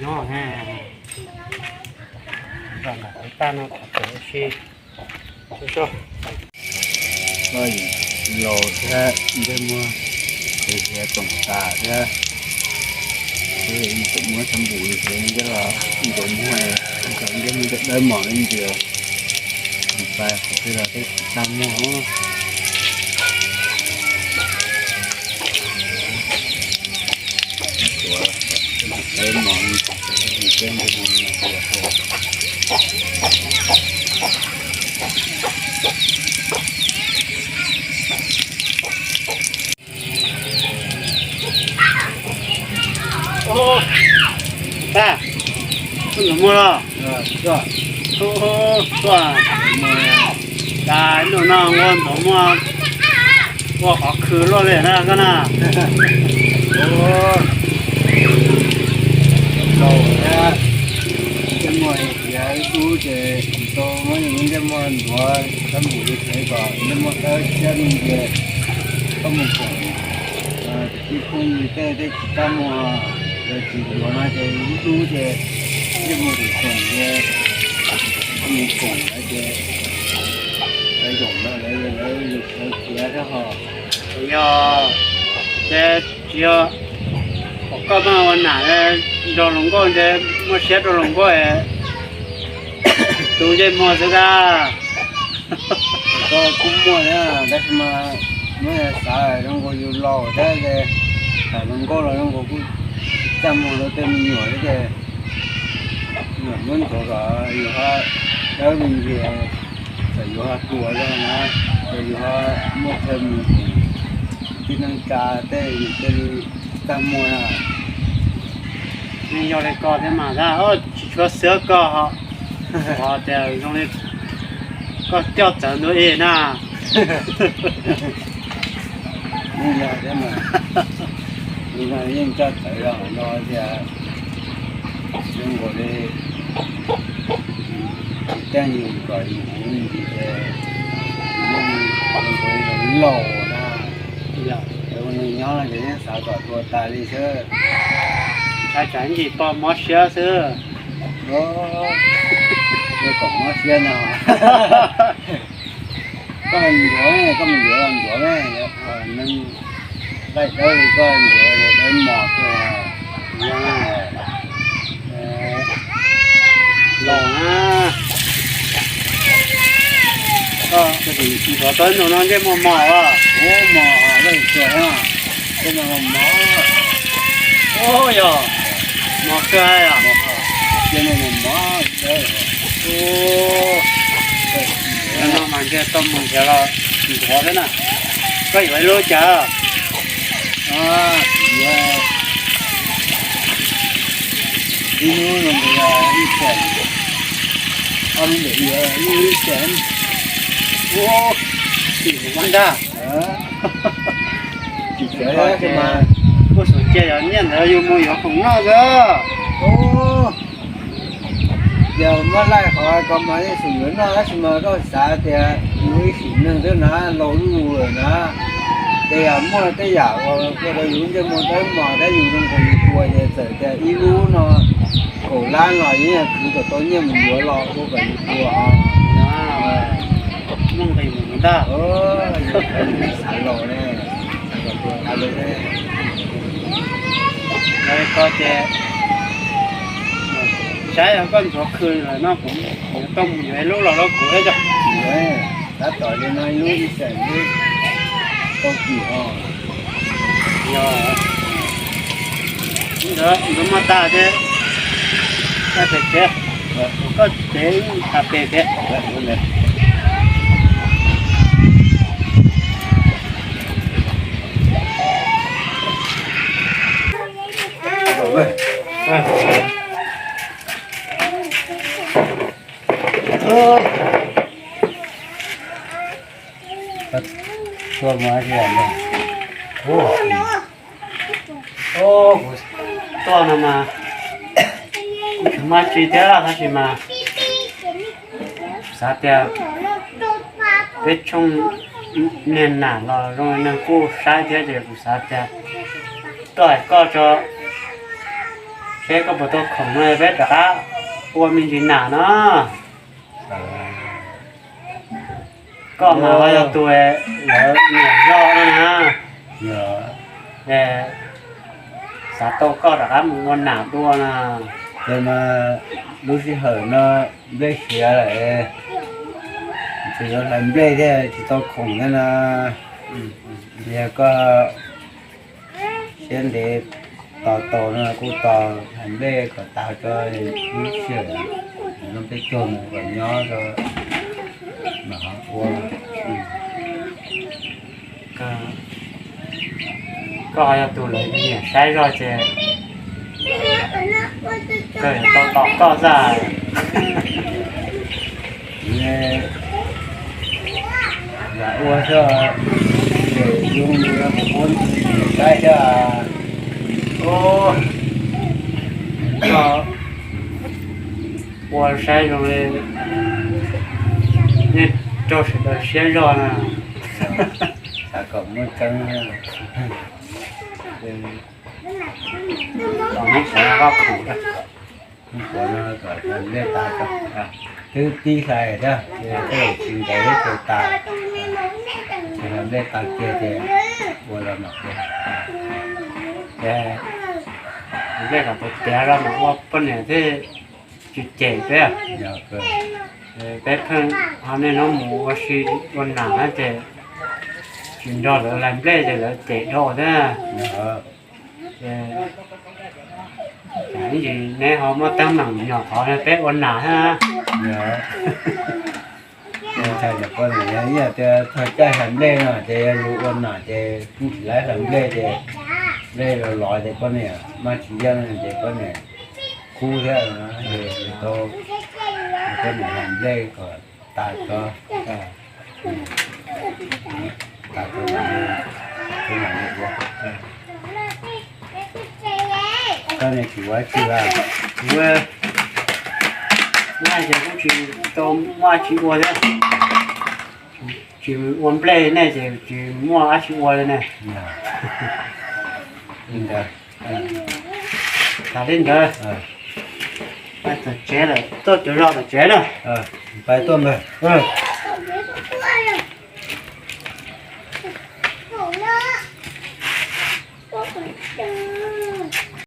Nyob ne, zos nram qhov tag no qhov tseem ua si. Koj yim laus thiab ntsej muag, kuv hiav toom tas thiab, kuv yim txawm muab xab npum li thiab ntsej los ntuav muag, ntsej muag dawb mos li ntxias, pais qhov twg los tej tsis tag muag. Tag, koj ntxuav muag los? Tuaj, tas ntuj no ua ntxuav muag ua qhov khw luaj li na koj na. Laus thiab, ntsej muag hiav ib dub ces tsis tau muab ntsej muag ntxuav txhob npum li thiab kom ntsej muag dawb siab li ces koj mus koom ib khooj tej tej tsis tag muag, ces tsis ntxuav no ces ib dub ces ntsej muag koom koom ces koj mus koom lawv ces lawv zaum no lawv lawv khiav thiab ho. Yog ces tsis yog kom koj mas ua nam nrog hluas nkauj ntshe muaj siab rau hluas nkauj es tu ntsej muag xwb dab. Koj kuj muaj thiab tab sis mas muab xav zoo nkaus yus laus thiab ces tham hluas nkauj los zoo nkaus kuj txaj muag rau tej me nyuam thiab ces nyuam muab ntxuav kom yus ho dawb me ntsis, kom yus ho ruam zog na, kom yus ho muaj chaw mus tib neeg tsa tej yus thiaj li txaj muag na. Yeej yog li ko thiab mas, tsis tshua xwb koj ho, tias zoo li koj coj txawv ntua ib na. Yeej yog thiab mas, yus no yeej coj txawv los no tias zoo nkaus li tsis teej yus kom yus huv me ntsis ces yus yeej zoo nkaus li laus na. Yog ua neeg nyob no ces yeej xav kom tua tas li xwb. Ntshai tsam ib ntsis pog mob siab xwb. Ua kom mob siab no. Koj mus yuav, koj mus yuav los ntxuav ne, neeg laij dawb li koj ntxuav dawb mos kawg. Laus na. Ntxuav tau ib ntus no ntsej muag mos os. Ua mos lawm tsuas na, ntsej muag mos. Ua yog mos kawg os. Ntsej muag mos mos. Ua no mas ntshe tau mus nrhiav los ntxuav xwb na. Koj yuav ib lub cas? Yuav ib lub no ntawd ib xees, ob lub ntawm ib xees. Ua, tim mus ua ntag. Tsis txawv mas kuj xum cia yog nyiaj ntawd yus mus yuav khoom noj xwb. Yog muab laij qhov ko mas yeej xum yuav noj tab sis mas koj xav tias yus ib sim neej twb na laus luj lawm na, ces yog muaj tej yam uas ua rau yus ntsej muag dawb mos thiab yus zoo nkaus yus tua ces txawm tias ib lub no kaum lab los yus yeej khwv kom tau nyiaj mus yuav los ua kom yus tua. Muaj nqis mus ntag. Xav laus ne, xav kom tua tas li ne. Koj ces saib yog koj ntxuav khw lawm no kuv yuav tau mus yuav ib lub los rau kuv thiab cov. Tab tom li no ib lub ib xees xwb tau kis os. Yog ntawd ntxuav mos tas ces koj tsev, koj tsev tas pem pem. Tuaj mus hais tias, kuv tuaj no mas kuv tsis muaj tsi thiab tab sis mas xav tias peb tshooj niag nam los zoo li neeg kuj saib thiab ces kuv xav tias tuaj hais koj tso, Seb koj puas tau khoom no peb rov qab ua me ntsis nam no. Koj mas ho yog tus lawv nyiam zog no na. Xav tau koj rov qab mus ua nam dua na. Ces mas lub sij hawm no nplej siav lawm, tseem yuav hlais nplej thiab tsis tau khoom thiab no. Yog koj siab ntev tos tau no kuj tos hlais nplej kom tag tso, lub sij hawm no peb tuag mus kom nyob tso mam ua. Koj ho yog tus lawv nyiam saib zog ces kawg yuav tau tos koj xwb. Lam ua xwb, ces zoo li no kuv kuj nyiam saib thiab. Koj ua saib zoo li nej raug sawv daws siab zog na. Xav kom muaj tseeb. Tos neb qhuav no kom hlais nplej tas, twb pib hlais thiab, tej zaum tsis ntev ces tas, ces hlais nplej tas kiag ces ua los mam ua. Ces nplej kom tiav tiav los mam ua poj niam thiaj tsis cem peb. Peb pheej ho niaj hnub mus ua si ua nam na ces tsis nrog lawv hlais nplej ces lawv cem dhau thiab. Ces ib ntsis neb ho muaj teeb meem nyuam qhuav peb ua nam thiab. Ntshai cov poj niam, yog tias txog caij hlais nplej no ces yog yus ua nam ces kuj tsis laib hlais nplej ces nplej los los ces poj niam maj tsis yeej ces poj niam kub thiab. Tau poj niam hlais nplej kom tas tso, tas tso, koj niam tsis ua tsi a? Kuv, kuv ces kuj tsis tau muaj dab tsi ua thiab. Tsis ua nplej nej ces tsis muaj dab tsi ua li ne. Li ntawd, tas li ntawd. Pais tom tsev lawm, tuaj cov zog tom tsev na. Pais tuaj ntag.